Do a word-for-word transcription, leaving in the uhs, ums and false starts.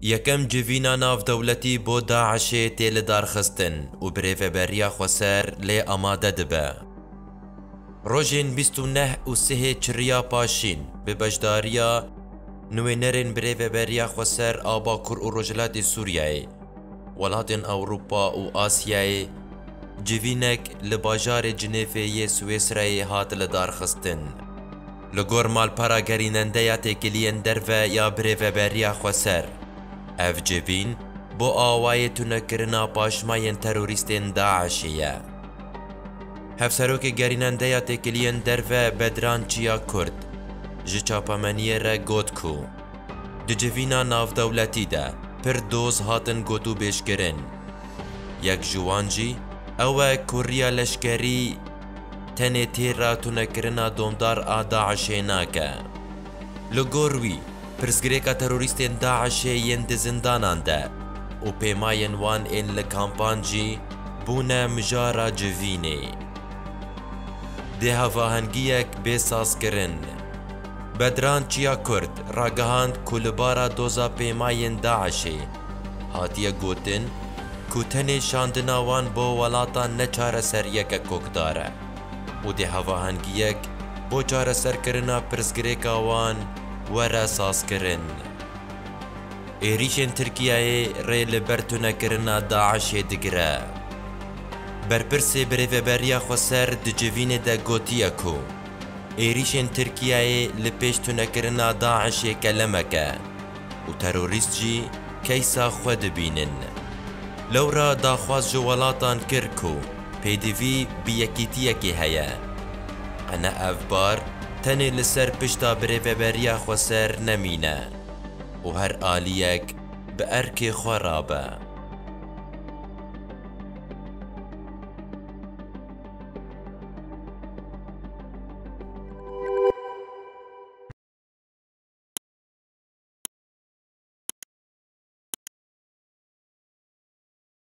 Yekem civîna navdewletî bo DAIŞê tê lidarxistin û birêveberiya xweser lê amade dibe. Rojên bîst û neh û sihê çiriya paşîn bi beşdariya nûênerên birêveberiya xweser a Bakur û Rojhilatê Sûriyeyê, welatên Ewropa û Asyayê, civînek li bajarê Cinêfê yê Swêsreyê hat lidarxistin. Li gor malpera gerînendeya têkiliyên derve ya birêveberiya xweser, ev civîn bo awayê tunekirina paşmayên terorîstên DAIŞê ye. Hevserokê gerînendeya têkiliyên derve Bedran Çiya Kurd ji çapemeniyê re got ku di civîna navdewletî de pir doz hatin gotûbêjkirin. Yek ji wan jî ew e ku riya leşkerî tenê têra tunekirina domdar a DAIŞê nake. Li gor wî, pirsgirêka terorîstên DAIŞê yên di zindanan de û pêmayên wan ên li kampan jî bûne mijara civînê. Dê hevahengiyek bê sazkirin. Bedran Çiya Kurd ragihand ku li bara doza pêmayên DAIŞê hatiye gotin ku tenê şandina wan bo welatan ne çareseriyeke kokdar e û dê hevahengiyek bo çareserkirina pirsgirêka wan were sazkirin. Êrîşên Tirkiyeyê rê li ber tunekirina DAIŞê digire. Berpirsê Birêveberiya Xweser di civînê de gotiye ku êrîşên Tirkiyeyê li pêş tunekirina DAIŞê kelemek e û terorîst jî keysa xwe dibînin. Lewra daxwaz ji welatan kir ku pêdivî bi yekîtiyekê heye. Qene ev bar tenê li ser pişta Birêveberiya Xweser nemîne û her aliyek bi erkê xwe rabe.